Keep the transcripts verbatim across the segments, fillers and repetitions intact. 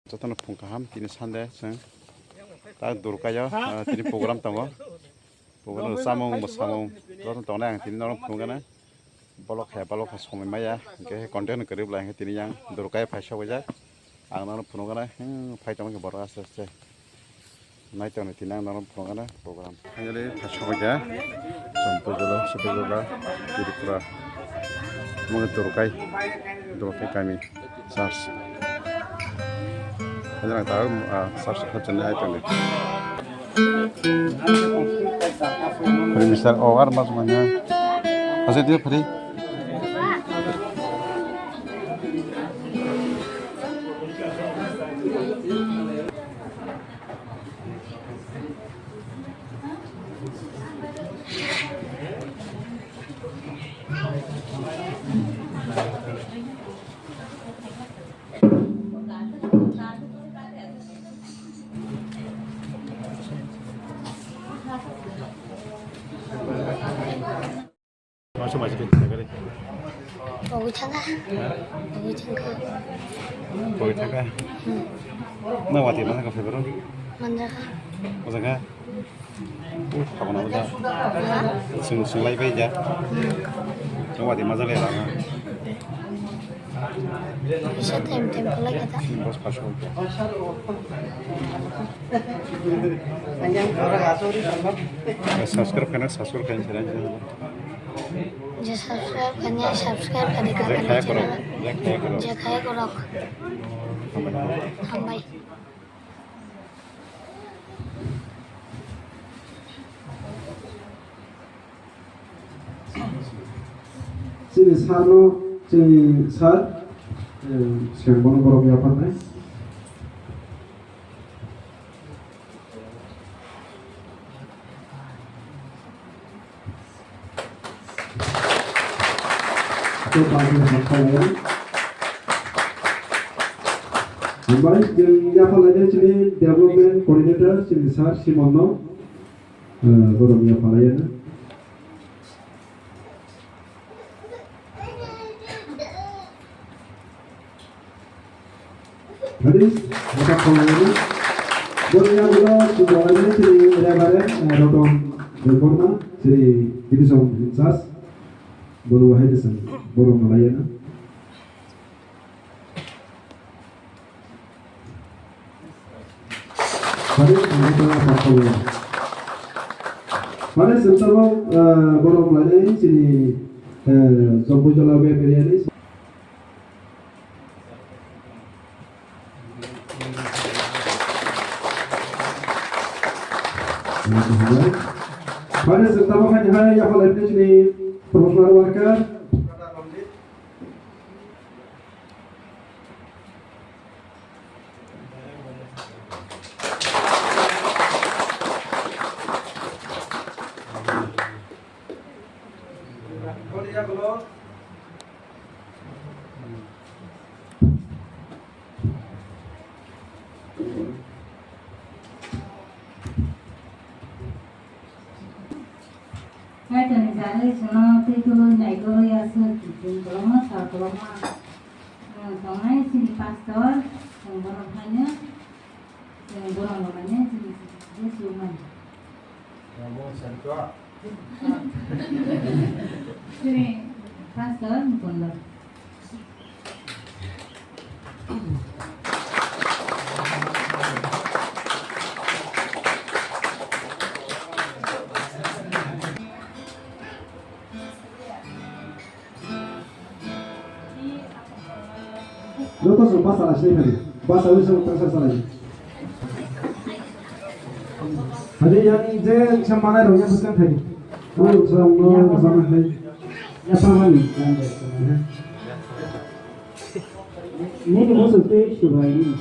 Jotono phung kaham, tini Sunday chwng ta Durkayo, ah, tini program tongo. Program chamung bo samung jotono tongnai ang tini norok phunukgana. Bolok hai, bolok hai somoi maya, hingke content kwrwi bwlai hingke tini yang Durkayo phai sogwijak. Ang norok phunukgana, hmm, phai tongma khe borok aste aste. Nai tongni tini ang norok phunukgana program. Finally, phai sogwijak. Chompuijala, Chompuijala, Tripura. Omo khe Durkai, Durkai kami. Church. Hajrang ta, ah, church kha chini ai tongdi. Free mister, oh, ar mas manya. Asa dia free. Masa masih kecil sekali. Pogwi thangkha. Pogwi thangkha. Pogwi thangkha. Hmm. Na wati mana ka febro? Manjaka. Manjaka. Tabana da. Sung sung lai bai da. Tong wadi maja le rang. Isa tem tem ko lai kata. Bos paso. Subscribe kana, subscribe kana sira. Je subscribe kana, subscribe kana. Je khaya korok. Je khaya korok. Je khaya korok. Hambai. Hambai. Chini sir no, chini sir, eh, siang bono borok yapharnai. Hambai, chwng yapharlainai chini development coordinator chini sir Simon no, eh, borok yapharlaiya na. Tadi, apa kalau ini? Boni yang ulo sudah ini sini Reverend, eh, Rotom Debbarma, sini division in charge. Bono hai ni sang, bono malaya na. Tadi, apa kalau? Tadi, sensabo, eh, bono malaya ini sini, eh, Sompo Jala Web Area ni. Pada serta makan hai ya kalau ini sini promotional worker. Kaitorni jagwi chwngno twi tubui nai tubui aswk chwng kwbangma sal kwbangma, uh, tongnai chini pastor, chwng bono haino, chwng bono rwmani chini Jisu mani. Chini pastor Mukunda. Joto se basa la se phai. Basa wi se tangsa salai. Hadi yang je samana rong yang bukan phai. Oh, sa no sama hai. Ya paham ni. Ni ni musu te shubai ni.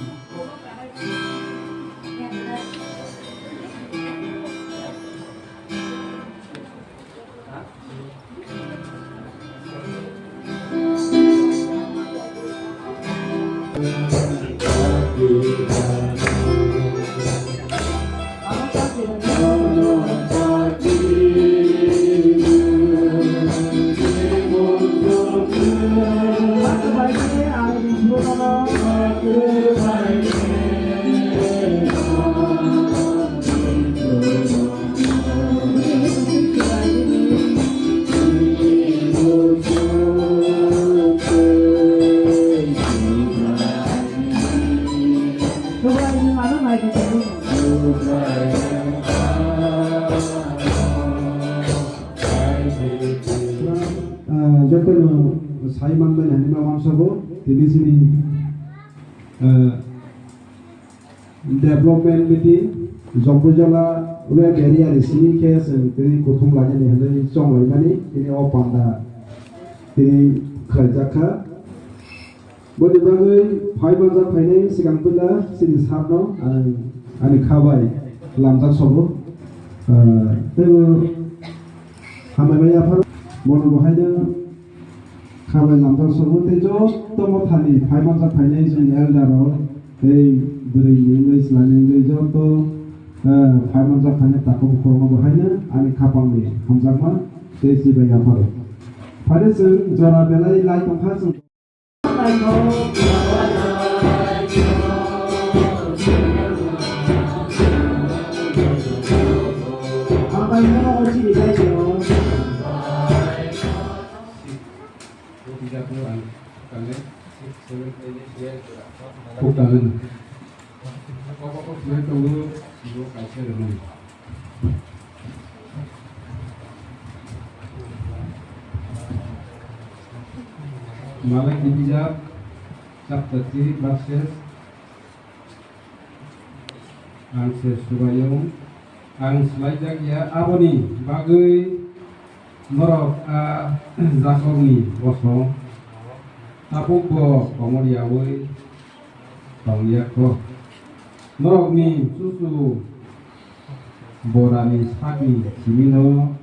Tini sini, eh, development meeting, Jompuijala web area ni simi khe chwng tini kuthum lainani hwnwi chong laimani, tini o panda tini khlaijak kha. Boni bagwi phai manjak phainai swkang puila chini sir no ang ani kha bai lamjak sobo. Ah, teibo hambai bai yaphar bono bo haino kha bai lamjak sobo tei joto mothani phai manjak phainai chini elder rok tei bwrwi ni wngwi chwla ni wngwi joto, ah, phai manjak phainai takhuk bukhuk rok no bo haino ani khapang ni hamjakma tei chibai yapharo. Phai chwng jora belai lai tongkha chwng. Malai ni bijap, chapter three, verses, ang se subaiyung, ang swlaijak ya, aboni bagwi norok a jakokni bosong, tabukbo komor yaui tong ya kho. Norokni chuchu borani sakni simino.